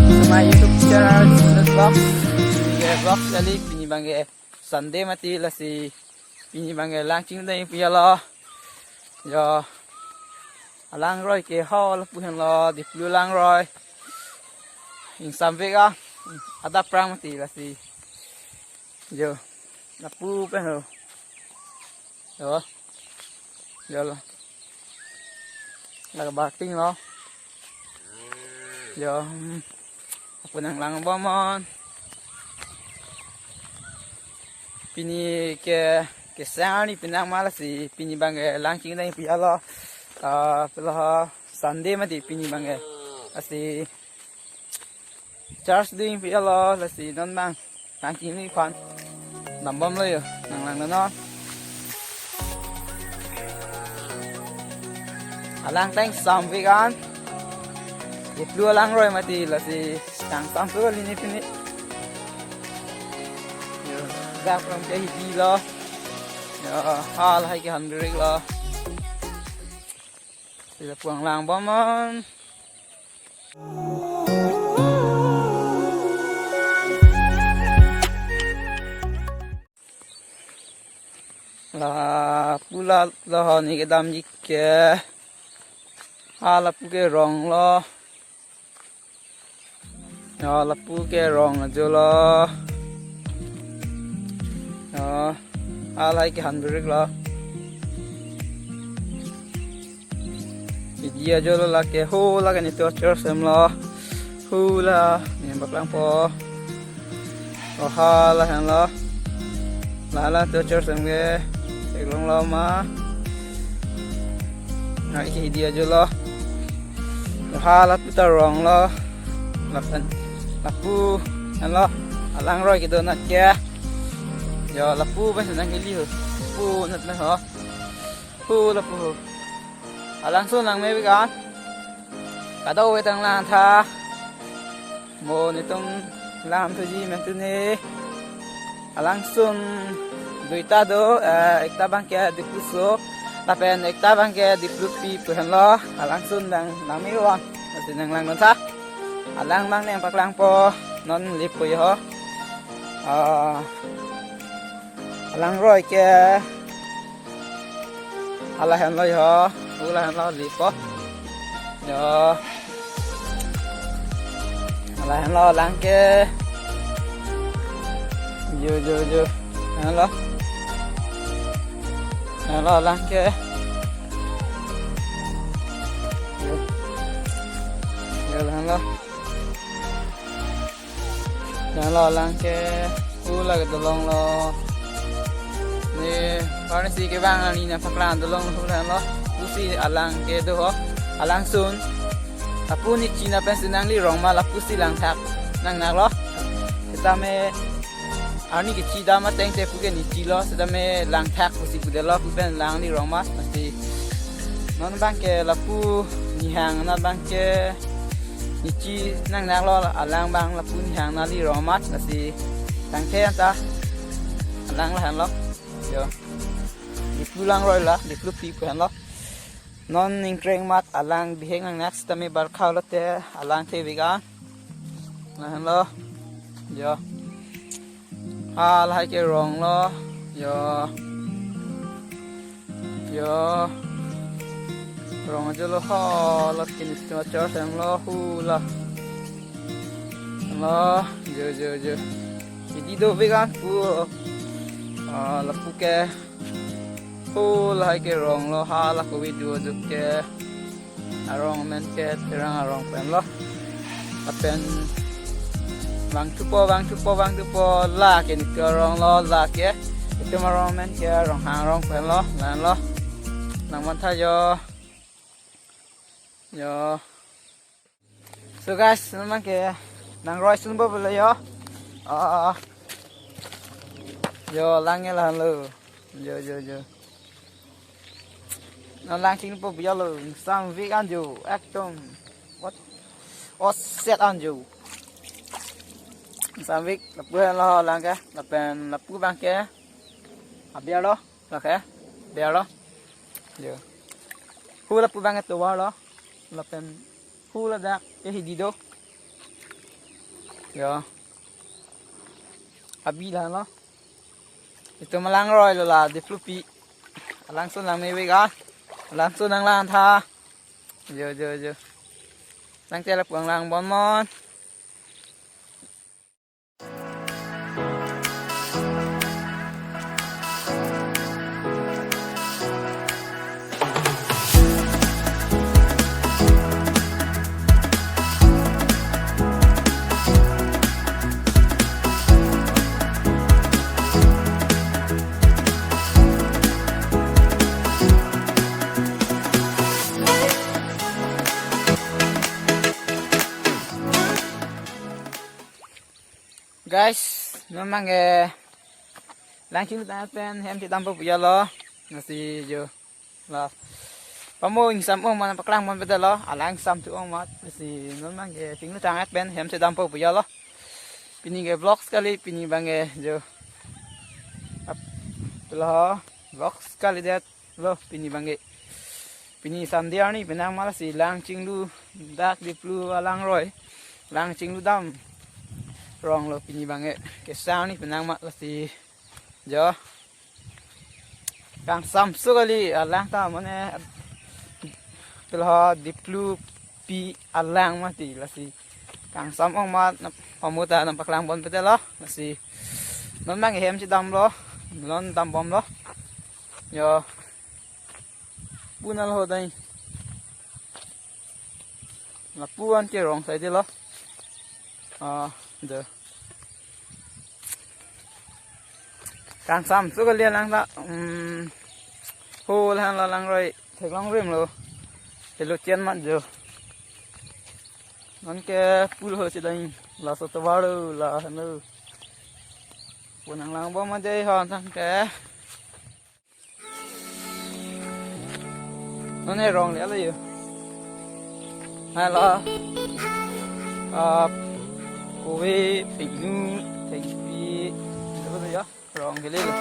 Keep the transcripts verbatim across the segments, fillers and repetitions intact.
To my YouTube channel, Joseph Vlogs. Pini ke vlog kali, pini abangke Sunday mati, lasi pini abangke lang chingdeng pu ya lo. Yo. Alangroi ke ho lapu henlo, Diplu langroi. Ingsamvek a, adap prang mati lasi. Yo. Lapu pen ho. Yo. Yo lo. Laga bating lo. Yo. Hmm. Lapu nanglang bomnon. Pini ke, kesang arni penang ma lasi pini abangke lang chingdeng pu ya lo. Ah, pilo Sunday mati pini abangke. Lasi church ding pu ya lo, lasi non abang lang chingdeng aphan dambom lo yo, nanglangnon. Alang ta ingsamvek an. Diplu alangroi mati lasi tang samsu kali ni pini. Yo, dak ram ke hidi lo. Yo, halahai ke han birik lo. Sila pulang lang bomnon. Lapu la, lahoni kedamji ke. Ha lapu ke rong lo. Yo, lapu ke rong ajo lo. Yo, halahai ke han birik lo. Hidi ajo lo lake, ho lake netum church hem lo. Hula, ne baklangpo. O hala henlo. Hala netum church hem ke. Theklong lo ma. Na iki hidi ajo lo. O hala puta rong lo. Lapen. Lapu. Henlo. Alangroi kedo nat ke. Yo lapu pen nang hili ho. Pu nat na ho. Pu lapu ho. Alangsun lang me bikan. Kadokave tang lang tha. Mo netum lang thuji men tuni. Alangsun duita do, eh, ekta abangke Dipluso, lapen ekta abangke Diplupi pu henlo. Alangsun lang lang me wan. Lasi nanglangnon tha. Alang abang nangpaklangpo, non lipo yo. Ah, alangroi ke. Hala henlo yo, hala henlo lipo. Yo. Hala henlo lang ke. Jo, jo, jo. Henlo. Henlo lang ke. Jo. Jo, henlo. Henlo lang ke, hula ke dolong lo. Ne, parnisi kevang ani nangpaklang dolong hula lo. Pusi alang ke do ho. Alangsun. Lapu nechi na pensi nangli rong ma lapusi langthak nangnaklo. Setame arni kechi dam ateng te puke nechi lo. Setame langthak pusi pudetlo pu pen nangli rong ma. Lasi non abangke lapu nihang na abangke nechi nangnaklo, alang abang lapu nihang nangli rong amat, lasi tangte anta alang la henlo. Yo. Diplu langroi la, Diplupi pu henlo. Non ningkreng amat alang bihek nangnak setame barkha lote alang thevek an. La henlo. Yo. Halahai ke rong lo. Yo. Yo. Rong ajo lo ho, la ke netum church hem lo hula. Lo, jo, jo, jo. Hidi dovek an pu. Ah, lapu ke. Halahai ke rong lo, hala kove do ajo ke. Arong amen ke Terang arong pen lo. Lapen vangthupo, vangthupo, vangthupo, la ke netum arong lo, la ke. Netum arong amen ke Ronghang arong pen lo, la lo. Nangman tha yo. Yo. So guys, non abangke nangroi sunpo bela yo. Ah. Yo, lang ke la lo. Jo, jo, jo. Non lang chingpo biya lo, ingsamvek an jo, ekdom. What? Oset an jo. Ingsamvek, lapu henlo lang ke, lapen lapu abangke. Abiar lo, la ke, biar lo. Jo. Hu lapu abangke tovar lo, lapen hu ladak ke hidi do. Yo. Abi la lo. Itum alangroi lo la, Diplupi. Alangsun lang mevek ah. Alangsun nanglang tha. Jo, jo, jo. Nang tela puang lang bon mon. Guys, non abangke lang chinglu tang pen hem chedampo pu jo lo. Lasi jo. La. Pamo ingsam ong ma nangpaklang ponpe det lo. Alang ingsam thu ong ma. Lasi non abangke chinglu tang pen hem chedampo pu jo lo. Pini ke vlogs kali, pini abangke jo. Ap, lo vlogs kalidet lo pini abangke. Pini Sunday arni penang ma, lasi lang chinglu dak Diplu alangroi. Lang chinglu dam rong lo pini abangke. Kesang arni penang ma, lasi jo. Kangsam so kali alang ta mane, pilo Diplupi alang mati, lasi kangsam ong ma nang pamo ta nangpaklang ponpe det lo. Lasi non abangke hem chedam lo, non dam bom lo. Jo. Pu na lo dai. Lapu anke rong sai det lo. Ah, de. Kangsam so kali alang ta. Hmm. Ho la han la langroi theklong rim lo. Helo chen mat jo. Non ke pu lo chedam, laso tovar lo la hanu. Pu nanglang bom ma dei ho tangte. Non he rong le lo yo. Halo. Ah, kove, pinu, thengpi. Lo lo yo. Rong ke le lo.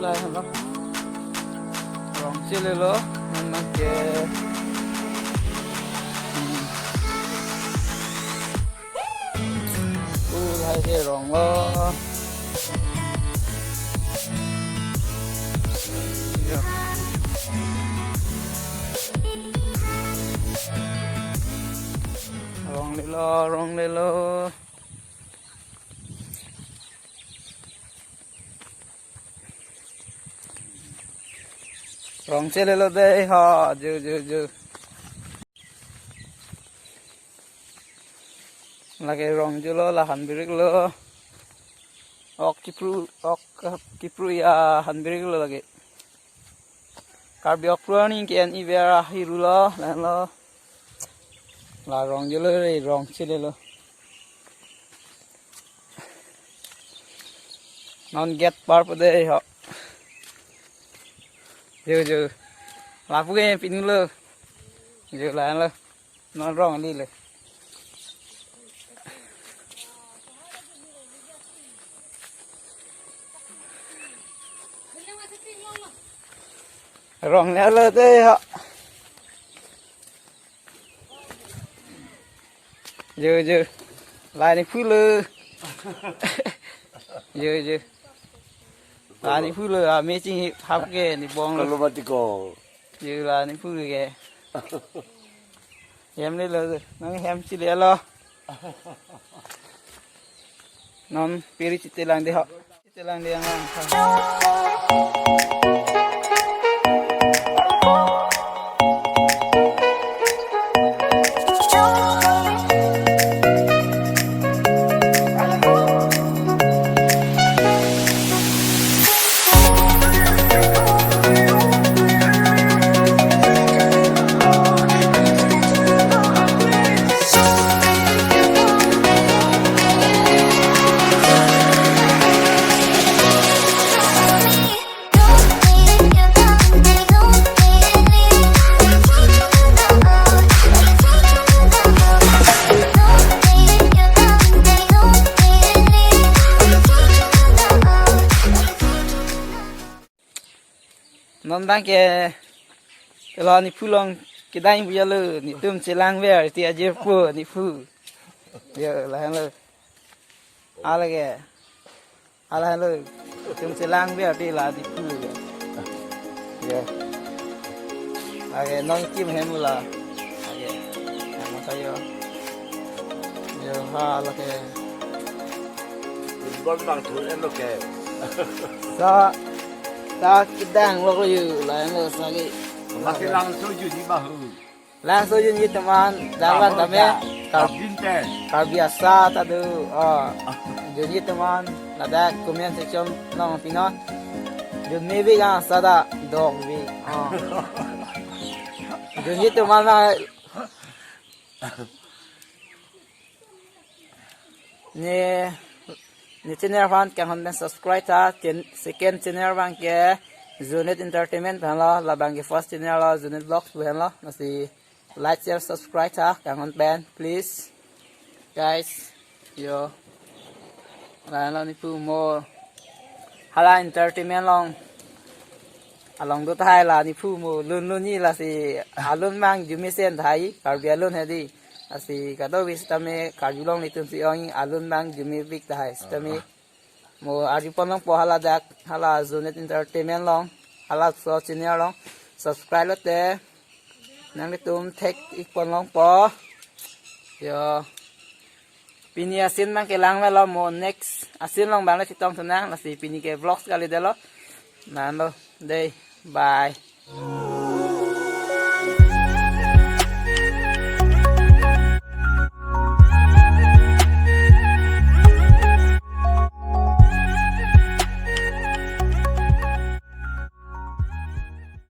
Lai halo. Rong che le lo. Non abangke. Hmm. Uh, lahai ke rong lo. Ya. Rong le lo, rong le lo. Rong che le lo dei ho, jo, jo, jo. Lake rong jo lo, la han birik lo. Ok kipru, ok kipru ya han birik lo lake. Karbi ok kipru arni ke an iber ahiru lo, lahen lo. La rong jo lo re, rong che le lo. Non gate par po dei ho. Jo, jo. Lapu ke pinu lo. Jo, lahen lo. Non rong le lo. Rong le lo dei ho. Jo, jo. La nephu lo. Jo, jo. La nephu lo, ah, me ching hap ke ne bong lo. Kalau mati ko. Jo, la nephu ke. Hem le lo, nang hem che le lo. Non piri chete lang dei ho. Chete lang dei ang lang. Non abangke lo nephu along kedai pu jo lo, netum chelang ver ti ajirpo nephu. Yo, lahenlo. Alage. Alahelo. Tum selang biar di la di pulu ya. Ya. Lage nong kim hem la. Lage. Nama sayo. Yo, ha, lage. Bol bang thul en lo ke. Sa, sa kedang lo ko yu, lahenlo sagi. Masih langsung judi bahu. Langsung junji teman, jalan kami. Karbin ten. Karbi asa tadu. Oh. Junji teman, ladak comment section nong pino. Jun mebi kan asa da dog bi. Oh. Junji teman na ne, ne channel aphan kanghon pen subscribe tha, chen-, second channel abang ke Junet Entertainment pen lo, labang ke first channel lo Junet Vlogs pen lo, lasi like, share, subscribe tha, kanghon pen, please. Guys, yo. Lahenlo nephu mo. Hala entertainment along. Along do tahai la nephu mo lun lun ni lasi alun mang jumi sen tahai, Karbi alun hedi. Lasi kado wi sitame Karbi Anglong netum si ong alun mang jumi bik tahai. Sitame mo arju pon longpo haladak, hala Junet Entertainment along, halaso channel along subscribe lote nanglitum thek ik pon longpo. Yo. Pini asin abang ke lang melo, mo next asin along abang le chetong thu nang, lasi pini ke vlogs kali detlo. Lahenlo dei. Bye.